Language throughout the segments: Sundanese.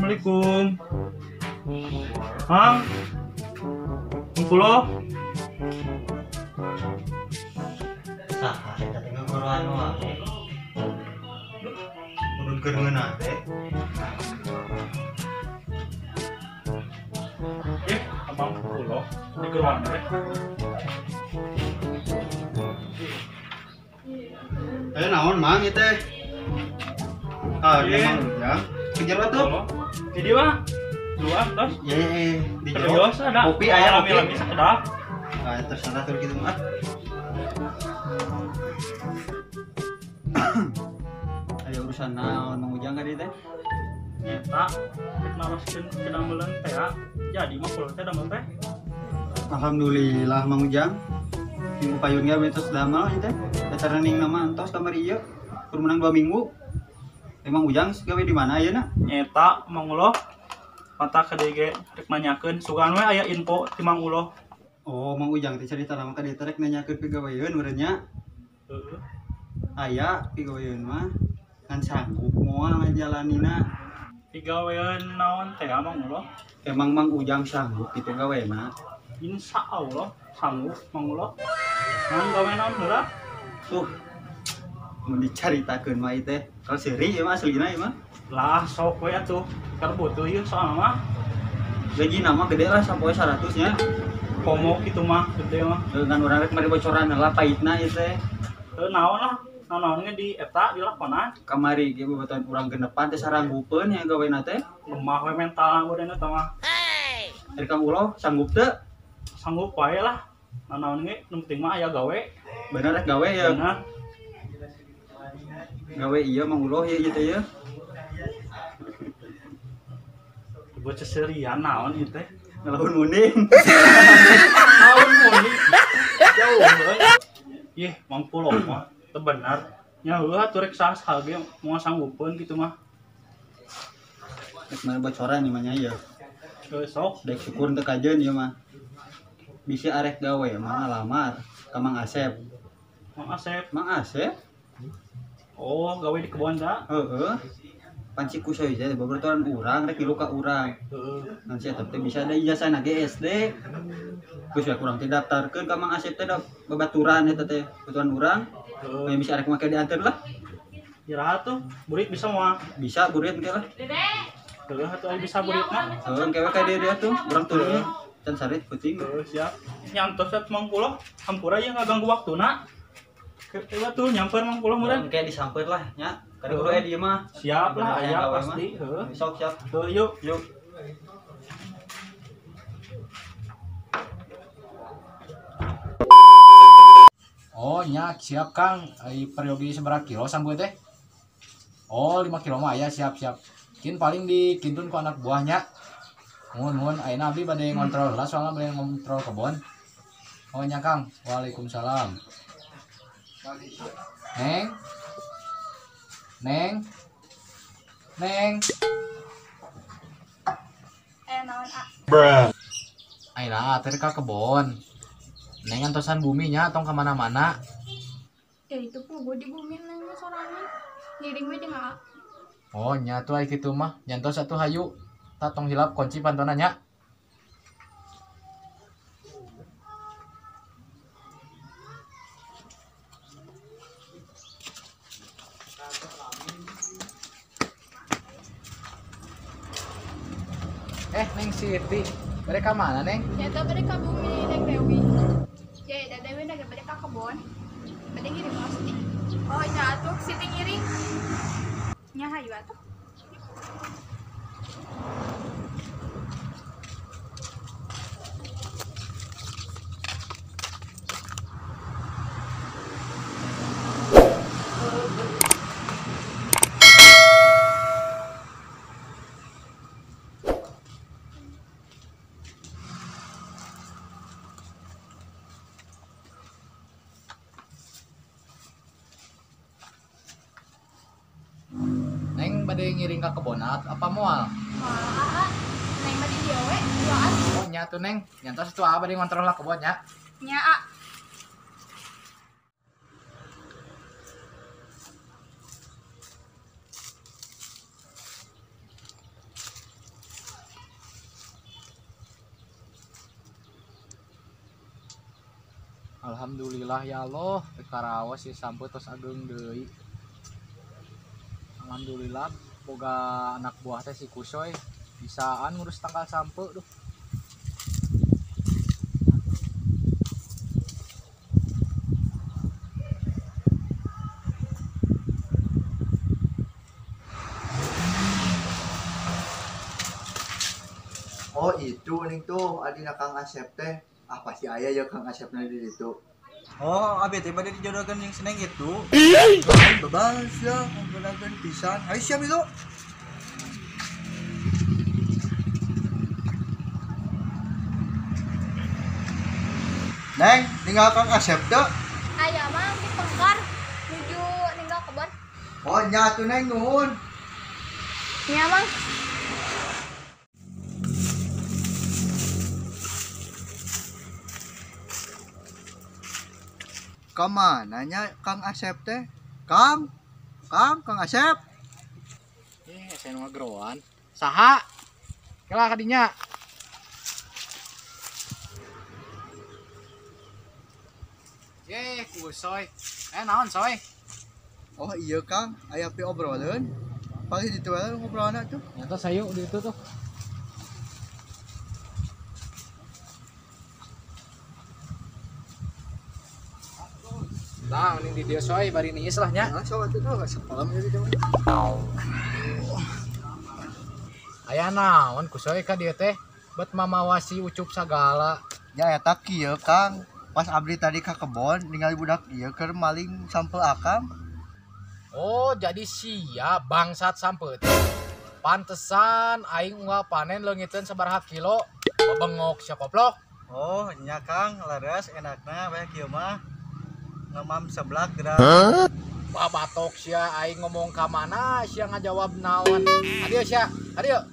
Assalamualaikum. Mang. Pulo. Saha eta teh ngagoroan wae. Urun keur ngeunah teh. Abang Pulo di geroan teh. Eh naon Mang ieu teh? Ah, Mang Ujang. Kejar atuh. Di dieu mah. Dua tos. Ye, di jero. Kopi aya lami-lami sakedap. Ah, terserah tur kitu mah. Aya urusan naon Mang Ujang ka dieu teh? Eta rek naroskeun kedameuleun teh ya. Jadi mah pulo teh damel teh. Alhamdulillah Mang Ujang. Minggu payun ge tos damel ieu teh. Eta rening nama entos kamari ieu. Kur menang 2 minggu. Emang Ujang gawe di mana ayeuna? Eta Mang Uloh mata ka dieu ge rek nanyakeun sugan we aya info ti Mang Uloh. Oh, Mang Ujang teh carita mah ka dieu teh rek nanyakeun pigaweun meureun nya. Heeh. Aya pigaweun mah ngan sanggup moal ngajalanina. Pigaweun naon teh Mang Uloh? Emang Mang Ujang sanggup kitu gawena? Insya Allah sanggup Mang Uloh. Ngan gawe naon heula? Tuh. Mun dicaritakeun mah ieu teh. Kalau seuri ieu mah aslina ieu mah. Lah sok we atuh. Keur butuh ieu soalna mah. Gaji nama gede lah sampai 100 nya. Komo kitu mah gede mah. Ngan urang rek mari bocoran heula pahitna ieu teh. Heuh naon lah. Naon ge di eta dilakonan. Kamari ge babaturan urang genepan teh saranggupeun nya gawena teh. Lemah we mental urang eta mah. Ari Kang Uloh sanggup teu? Sanggup wae lah. Naon ge nu penting mah aya gawe. Bener rek gawe ya. Bener. Gawe iya Mang Uloh ieu ieu teh ieu. Bocah serian naon ieu teh? Ngelaun munding. Naon munding? Jauh heuh. Ih, Mang Pulo mah teu bener. Nya heuh atuh rek saha ge moal sanggupeun kitu mah. Rek mah bocoran ieu mah nya ieu. Heuh sok, dek syukur teu kajeun ieu mah. Bisi arek gawe mah ngalamar ka Mang Asep. Mang Asep. Mang Asep? Oh, gawe di kebon da? Heeh. Panci ku saya teh babaturan urang rek milu ka urang. Heeh. Ngan si eta teh bisa ada ijazahna ge SD. Geus we kurang teh daftarkeun ka Mang Asep teh da babaturan eta teh, babaturan urang. Heeh. Nya bisa arek make dianteur lah. Iraha tuh, burit bisa moal? Bisa burit engke lah. Heeh, atuh aya bisa burit mah. Heeh, engke we ka dieu dia tuh, urang turun. Can sarit peuting. Heeh, siap. Nyantos atuh Mang Pulo, hampura ieu ngaganggu waktuna. Coba tuh nyamper Mang Pulo meureun. Engke disamper lah nya. Kada kudu aya dieu mah. Siap lah aya pasti, heuh. Sok siap. Heuh, yuk. Yuk. Oh, nya siap Kang. Ai peryogi sabaraha kilo sampeun teh? Oh, 5 kilo mah aya siap-siap. Kin paling dikintun ku anak buahnya. Muhun muhun ayeuna abdi bade ngontrol lah soalna bade ngontrol kebon. Oh nya Kang. Waalaikumsalam. Neng. Neng. Neng. Eh naon a? Bruh. Ayeuna teh ka kebon. Neng antosan bumi nya tong ka mana-mana. Ya itu pugu di bumi neng sorangan. Ngiring we jeung a. Oh nya tuh ai kitu mah. Nyantos atuh hayu. Tah tong hilap kunci pantona nya. Eh, Neng Siti, mereka mana, Neng? Nyata mereka bumi Neng Dewi. Ya, da Dewi nang mereka kebon. Bade ngiring pasti. Oh, nya atuh Siti ngiring. Nya hayu atuh. Neng bade ngiring ka kebon apa moal? Moal aa. Neng bade dieu we, duaan. Oh nya tuh Neng, nyantos atuh aa bade ngontrol lah kebon nya. Nya a. Alhamdulillah ya Allah, karaos si sampeu tos ageung deui. Alhamdulillah boga anak buah teh si Kusoy bisaan ngurus tangkal sampeu duh. Oh itu ning tuh adina Kang Asep teh. Ah pasti aya ya Kang Asep na di ditu. Oh, abi teh bade dijodohkeun jeung seneng itu. Bebas ya, ngomongkeun pisan. Hayu siap itu. Neng, ninggal Kang Asep teh. Aya mah di pengkar nuju ninggal kebon. Oh, nya atuh Neng nuhun. Nya Mang. Kemana nya Kang Asep teh? Kang? Kang, Kang Asep? Saya nu ngageroan. Saha? Kela kadinya. Ye, Kusoy. Naon soy? Oh iya Kang, aya pi obrolan. Paling ditu we ngobrolna tuh. Nyata sayu di itu tuh. Nah, mending di dieu soy bari niis lah nya. Nah, sok atuh tuh salam jadi teman. Aya naon Kusoy ka dieu teh? Bet mamawasi Ucup sagala. Nya eta kieu Kang. Pas abdi tadi ka kebon ningali budak ieu keur maling sampeu akang. Oh, jadi sia bangsat sampeu teh. Pantesan aing unggal panen leungiteun sabaraha kilo. Bebengok sia koplok. Oh, nya Kang, leres enakna bae kieu mah. Ngemam seblak gerak. Babatok sia aing ngomong ka mana sia ngajawab naon. Adio sia, adio.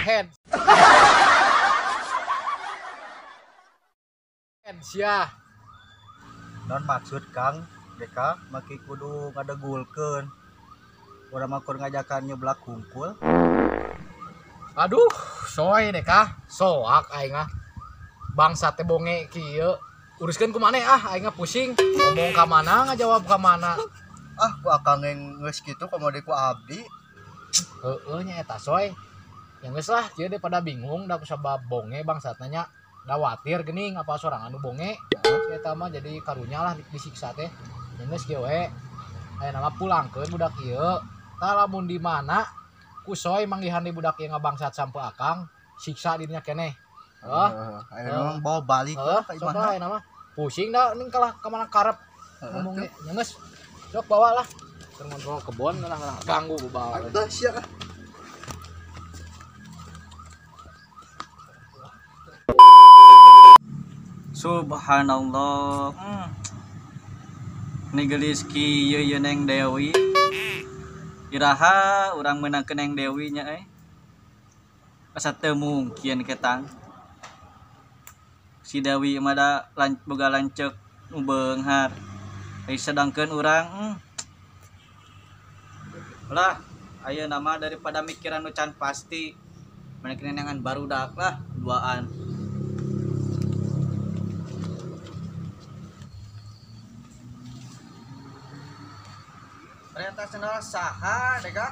Head. Sia. Non maksud Kang, deka maki kudu ngadegulkeun. Urang mah kur ngajakan nyeblak hungkul. Aduh, soy deka, soak aing ah. Bangsat teh bonge kieu. Uruskeun ku maneh ah, aing pusing. Ngomong ka mana ngajawab ka mana. Ah, ku akang geus kitu komo deui ku abdi. Heueuh nya eta soy. Ya geus lah, kieu daripada bingung da kusabab bonge bangsatna nya. Da watir geuning apa sorangan nu bonge. Si eta mah jadi karunya lah disiksa teh. Ya geus kieu we. Aya nama pulangkeun budak ieu. Tah lamun di mana Kusoy manggihan di budak ieu ngabangsat sampeu akang, siksa dirinya keneh. Heuh, ayo bawa balik ka imah. Sok lah nama. Pusing dah ning kalah ka mana karep ngomongnya. Ya geus. Sok bawa lah. Keur ngontrol kebon lah ganggu bawa. Atuh sia ah. Subhanallah. Ni geulis kieu ieu Neng Dewi. Iraha urang meunangkeun Neng Dewi nya euy. Asa teu mungkin ketang. Si Dewi mah da boga lanceuk nu beunghar. Ai sedangkeun urang lah ayeuna mah daripada mikiran nu can pasti maneh neangan barudak lah duaan. Ternyata sendal saha deka.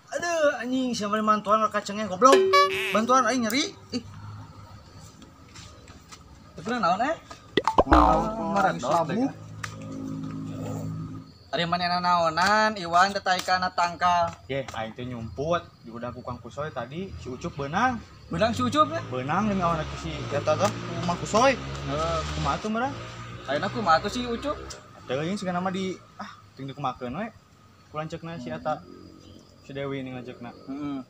Aduh anjing siapa mantuan kacangnya goblok. Bantuan aing nyeri. Ih. Teu naon eh? Maradot. Ari manehna naonan Iwan teh taikana tangkal. Ye, aing teh nyumput di gudang ku Kang Kusoy tadi si Ucup beunang. Beunang si Ucup ya? Beunang demi awan si eta teh Mang Kusoy. Heeh, kumaha tuh meureun? Ayeuna kumaha tuh si Ucup? Teuing sigana mah di ah ting dikumakeun we. Ku lanceukna si eta. Si Dewi ning lanceukna. Heeh.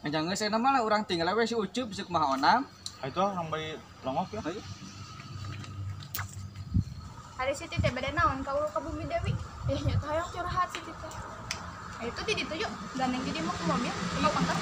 Anjang geus ayeuna mah lah urang tinggal we si Ucup bisa kumaha onam. Hayu tuh urang bari longok ya. Hayu. Ari Siti teh bade naon ka ka Bumi Dewi? Eh nya teh hayang curhat Siti teh. Eh itu di ditu yuk, gandeng di mau ke mobil, mau pangkat.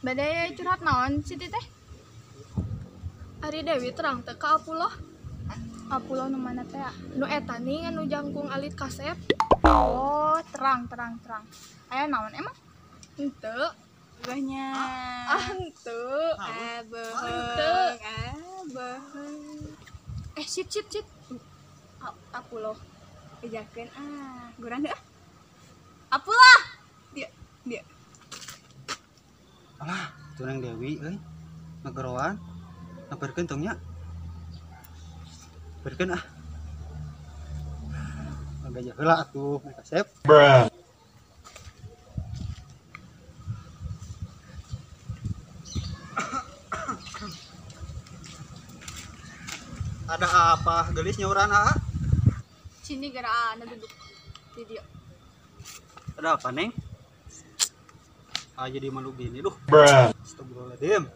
Bade curhat naon Siti teh? Ari Dewi terang teh ka Apuloh. Apuloh nu mana teh? Nu eta nih nu jangkung alit kasep. Oh, terang terang terang. Aya naon emang? Henteu. Banyak. Ah, henteu. Henteu. Eh, sit sit sit. Apuloh. Bejakeun ah, gurang heuh. Apuloh. Dia, dia. Alah, tunang Dewi euy. Ngageroan. Ngabarkeun tong nya. Barkeun ah. Gajah heula atuh, kasep. Bruh. Ada apa? Gelis nyauran ah? Sini gara ana duduk di dia. Ada apa, Neng? Ah, jadi malu gini duh. Astagfirullahaladzim.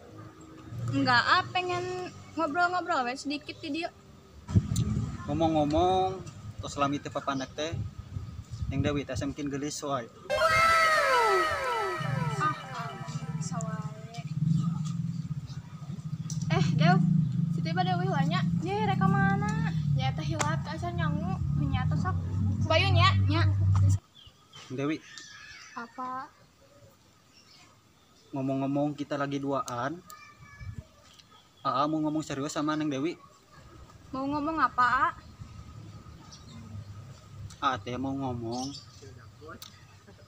Enggak, ah pengen ngobrol-ngobrol we sedikit di dia. Ngomong-ngomong, tos lami teh papandak teh. Neng Dewi teh mungkin gelis wae. Ah, sawae. Eh, Dew, Siti bade uih nya. Ye, rek ka mana? Nya teh hilap asa nyangu, nya teh sok. Bayun nya, nya. Neng Dewi. Apa? Ngomong-ngomong kita lagi duaan. Aa mau ngomong serius sama Neng Dewi. Mau ngomong apa, A? Aa teh mau ngomong.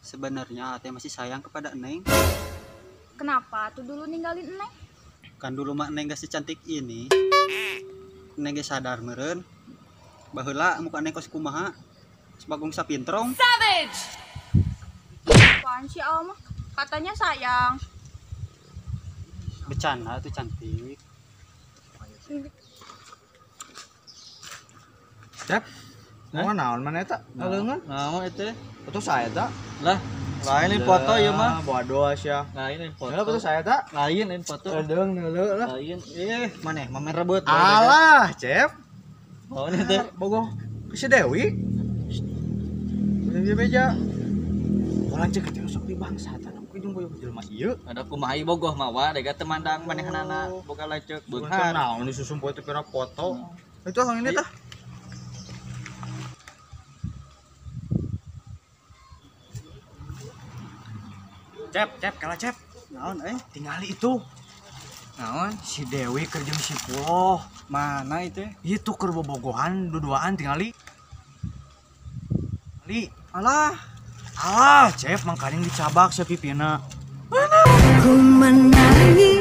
Sebenarnya Aa teh masih sayang kepada Neng. Kenapa tuh dulu ninggalin Neng? Kan dulu mah Neng gak secantik ini. Neng ge sadar meureun. Baheula muka Neng kos kumaha? Sebagung sapintrong. Savage. Apaan sih Aa mah? Katanya sayang. Bercanda tuh cantik. Cep, mau naon mana eta? Leungeun? Naon eta? Foto saya ta? Lah, lain lain foto ieu mah. Bodoh sia. Lain lain foto. Lah foto saya ta? Lain lain foto. Leung leuleuh lah. Lain. Eh, maneh mamer rebut. Alah, Cep. Naon eta? Bogoh si Dewi. Dewi beja. Ulah cek teh sok di bangsa ta jeung boyong jelema ieu. Ada kumaha ieu bogoh mawa dega teu mandang manehanana boga lanceuk beunghar. Naon disusun poe teh pira foto. Itu hang ini tah. Cep, cep, kalah cep. Naon eh? Tingali itu. Naon? Si Dewi keur jeung si Puloh. Mana itu? Itu keur bobogohan duduaan tingali. Li, alah. Alah, Cep, mangkaning dicabak si pipina. Ku menangis.